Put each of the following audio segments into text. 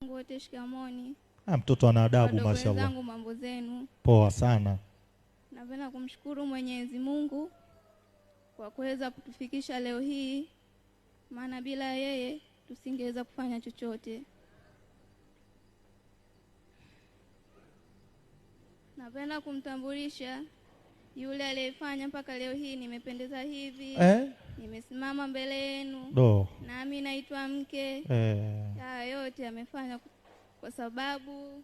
Wote shikamoni. Ah, mtoto ana adabu, Wadogo mashallah. wenzangu, mambo zenu? Poa sana. Napenda kumshukuru Mwenyezi Mungu kwa kuweza kutufikisha leo hii, maana bila yeye tusingeweza kufanya chochote. Napenda kumtambulisha yule aliyefanya mpaka leo hii nimependeza hivi. Nimesimama mbele yenu. Do. Nami naitwa mke. Haya yote amefanya kwa sababu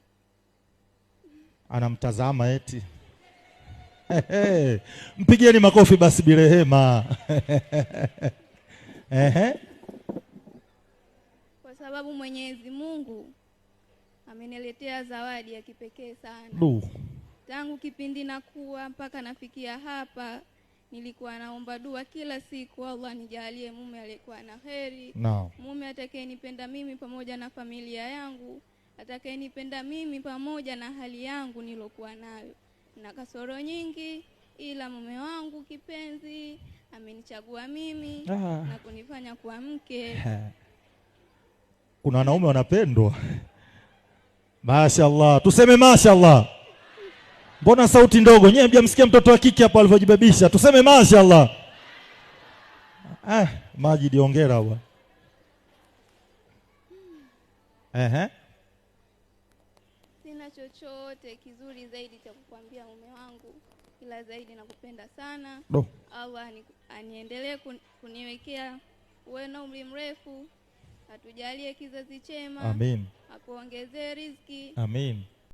anamtazama eti. Mpigieni makofi basi Birehema. Kwa sababu Mwenyezi Mungu ameniletea zawadi ya kipekee sana. Du. Tangu kipindi nakuwa mpaka nafikia hapa, nilikuwa naomba dua kila siku, Allah nijalie mume aliyekuwa na heri. Mume atakayenipenda mimi pamoja na familia yangu, atakayenipenda mimi pamoja na hali yangu nilokuwa nayo. Na kasoro nyingi, ila mume wangu kipenzi amenichagua mimi na kunifanya kuwa mke. Kuna wanaume wanapendwa. Mashallah, tuseme mashallah. Mbona sauti ndogo? Nyewe hamjamsikia mtoto wa kike hapo alivyojibebisha. Tuseme mashallah. Majid hongera bwana. Sina chochote kizuri zaidi cha kukwambia mume wangu, ila zaidi nakupenda sana. Do. Allah aniendelee kuniwekea uwe na umri mrefu, atujalie kizazi chema. Amin. Akuongezee riziki. Amin.